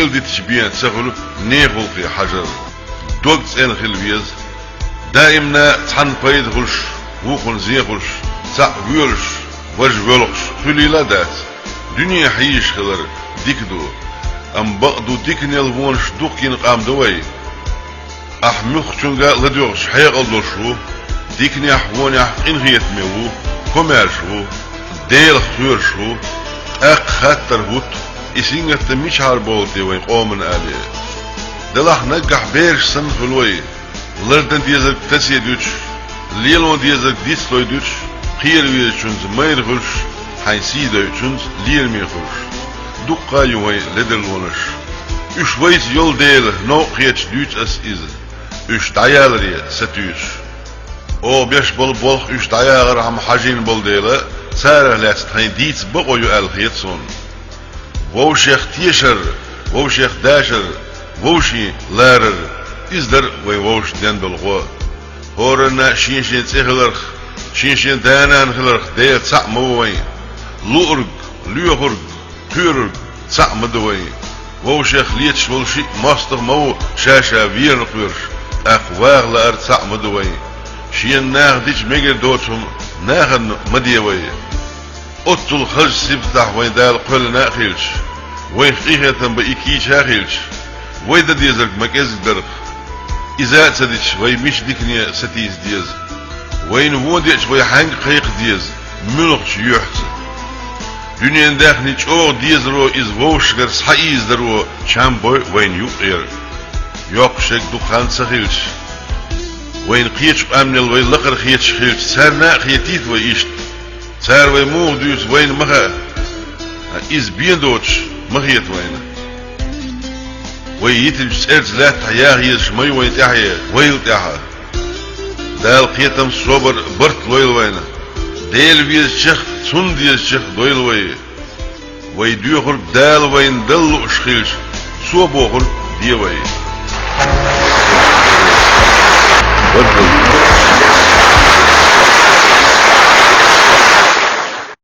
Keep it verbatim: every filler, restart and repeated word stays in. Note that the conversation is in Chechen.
дитачу бен ца хуьлу нехулкхе хьажар. Дог цӀена хила веза. Даимна цхьанна пайда хуьлуш, вукхунна зен хуьлуш, цхьаъ воьлуш, важа воьлхуш хуьлийла а дац. Дуьне хьийзаш хилар дика ду. Амма бакъду, диканел вонаш дукха йина къам ду вай. Ахь муьлххачуьнга а ладоьгӀуш хьекъал долуш ву, диканехь, вонехь къинхетаме ву, комаьрша ву, Делах кхоьруш ву. ТӀаккха хаттар хӀутту, и сингаттам мичахьара бовлу те вайн къоман, аьлла. Делахь наггахь бераш санна хуьлу вай, лардан дезарг тасе дуьтуш, лело дезарг дицлой дуьтуш, кхера везачуьнца майра хуьлуш, хьайн сий дойучуьнца лераме хуьлуш. Дуккха а ю вайн ледарлонаш. Уьш вайца йолу дела, новкъа хеташ дуьйцу ас иза. Уьш дӀаяларе сатуьйсуш. Оха беш болу болх уьш дӀаягӀархьама хьажийна болу дела, царах лаьцна тхайн дийца бакъо ю аьлла хета суна. Вовшех тешар, вовшех дашар, вовшийн ларар, иза дара вайн вовшашна ден долу гӀо. ХӀоранна шен-шен цӀе хиларх, шен-шен да-нана хиларх Дела цхьаъ ма ву вайн. Луург, лоьхург, кхоьрург цхьаъ ма ду вайн. Вовшех леташ волу шиъ мостагӀа ма ву ша-ша верна кхоьруш, тӀаккха ваха лаар цхьаъ ма ду вайн. Шена наха дича мегар доцу хӀума нахана ма де вай. Оццул хазачу сибатахь вайн Дала кхоьллина а хилча, вайх къинхетам бан и кийча а хилча, вай дан дезарг ма кӀезиг дарх. Иза а ца дича, вай мича дикане сатийса деза? Вайна вон деача, вай хьаьнга кхайкха деза, муьлхачу юьхьца? Дуьненан даьхни чӀогӀа дезаро, иза вовшашкара схьаийзадаро чам бой вайна юкъера. Йоккхуш ерг дукха хан ца хилча, вайна кхечу къаьмнел вай лакхара хеташ хилча, царна а хетийта вай иштта. Цара вай муха дуьйцу вайна ма хаьа, иза бен доцуш ма хета вайна. Вай йитинчу цӀерца лаьттахь яха езаш ма ю вайн тӀаьхье, вайла тӀаьхьа. Дала кхетам, собар, барт лойла вайна. Дела везачех, Цунна дезачех дойла вай. Вай доьхург Дала вайна дала лууш хилча, Цо бохург де вай. Баркалла.